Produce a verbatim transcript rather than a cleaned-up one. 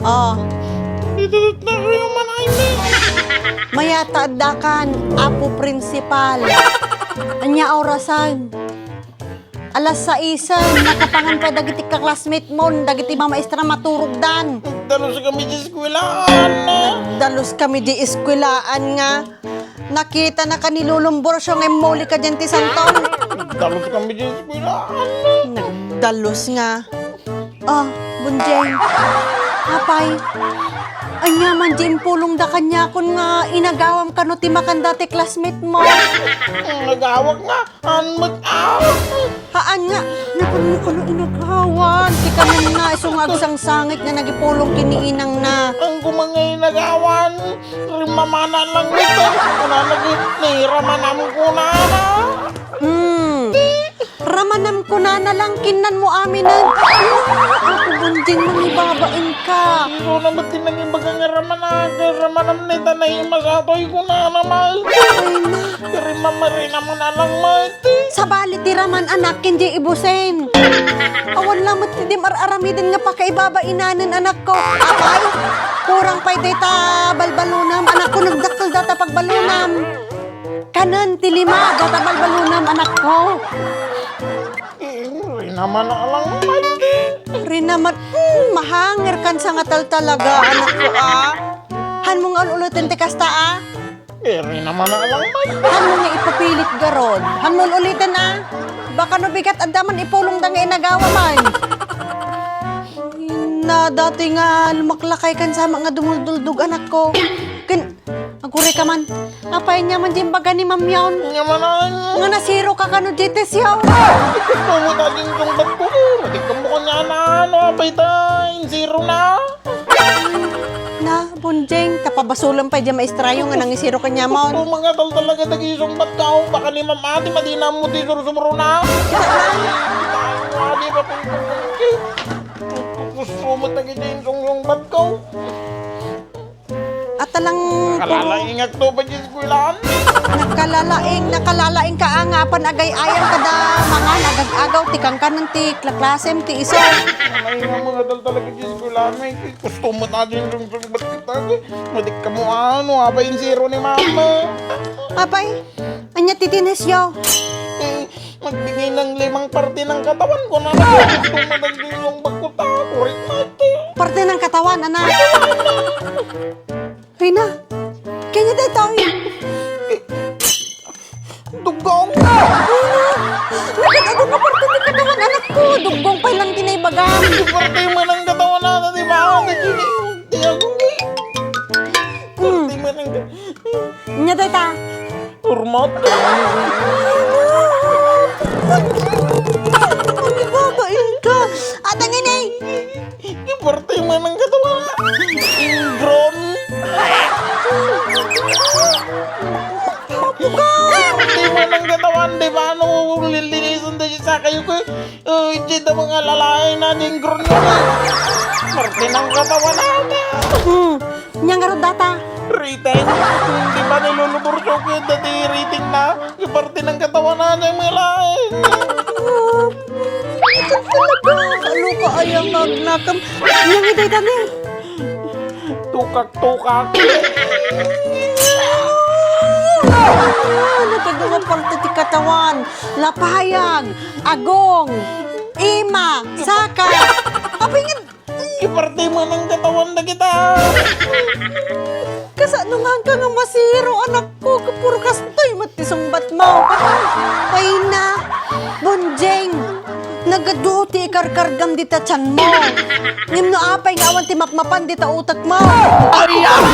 Oh. Ito, ito, ito, manay na. Mayat ta addakan, Apo Principal. Ania orasan? Alas sais, nakapangan pay dagiti ka-classmate mo, dagiti mamaestra maturogdan. Nagdalus kami di eskuelaan. Nagdalus kami di eskuelaan nga nakita na ka ni Lolong Borcio nga immuli ka diyan ti santol. Nagdalus kami di eskuelaan. Nagdalus nga. Oh, Bonjeng. Apay, ania man di impulongda kaniakon nga inagawam kano ti makanda ti classmate mo? Inagawak nga, an met, ah! Haan nga, napan mo kano inagawan? Ti kanan na, isu nga agsangsangit nga nagipulong ken ni inang na. Ang kumangay inagawan, rimamana lang ito. Kunana, ni, ni ramanam kunana. Hmm. Ramanam kunana lang, kinnan mo aminen. Apo Bonjeng, mangibabainka. Isu na met ti nangibaga nga ramana-, ramanam ni ta naimas atoy kunana, mal. Ay na. Rimamarinam na lang, mal. Sabali ti raman, anak, ken di ibusen. Awan la met ti di mar-aramiden nga pakaibabainanen, anakko. Apay, kurang pay dayta balbalonam, anakko, nagdakkel data pagbalonam. Kanen ti lima, data balbalonam, anakko. Eh, rinamana lang, mal. Rinaman, hmm, mahanger kan sa nga taltalaga, anakko, ah. Han mo nga ul-uliten ti kasta, ah. Iri naman a lang, May. Hanmo nga ipapilit garud? Hanmo ul-uliten, a? Baka no bigat, adda man ipulongda nga inagawa, May. Na, dati nga lumaklakay kan sama nga dumulduldog, anakko. Ken, aguray ka man. Apay ania man diay imbaga ni Ma'am Yon? Nga manan. Nga nasiro ka kano diay test yaw? Gusto mo ta diay tungbat ko, eh. Matikam mo kanya na, ano, apay ta, insiro na. Na, Bonjeng, ta pabasolen pay diay maestrayo nga nangisiro kaniamon. Gusto mo nga tal talaga dagiti sungbat ko, baka ni Ma'am Ate, madinam mo ti sursuro na. Adi ba kung gusto mo dagiti sungsungbat ko? At talang puro Kalalaingak to ba diay eskwelahan? Nakalalaing, nakalalaing ka, a, nga apan agay-ayam kada mangan, agag-agaw, ti kankanen, ti kla-, klasem, ti isu. Ay, nga mga dal talaga diay eskwelahan, ay, gusto mo ta diay sungsungbat kita, eh. Madik ka mo, ano, apay insiro ni Mama? Apay, ania ti tinesyo? Eh, magbigay ng limang parte ng katawan ko na lang. Gusto mo ng limang bagkot ako, rin ate. Parte ng katawan, anak. Rina, kanya daytoy. Duggong. Rina, nagad-adu nga parte ti katawan, anakko. Duggong pay lang ti naibagam. Parte man ang katawan na, di ba? Di ako, eh. Hmm. Parte man ang Nya dayta? Urmat. Ang babae ka. Adda ngini. Parte man ang katawan. Ingron. Mapukaw. Parte man ang katawan, di ba? Ano, lilinisan tayo sa kayo ko. Uy, di da mga lalaki na dingron mo. Parte ng katawan ata. Hmm. Nya ngarud data? Rating? Di ba nilulubor ko yung dati rating na? Yung parte ng katawan na yung mga lahi. Ano ka ayang nagnakam? Yang itay tani. Tukak-tukak. Ano ka mga parte ti katawan? Lapayag, agong, ima, saka. Apay nga Iparte mo ng katawan na kita. Kasano nga ka nga masiro, anakko? Kapuro kastoy met ti sungbat mo. Ay na, Bonjeng, nagadu ti ikarkargam dita tiyan mo. Ngem no apay nga awan ti mapmapan dita utek mo. Ay, ah!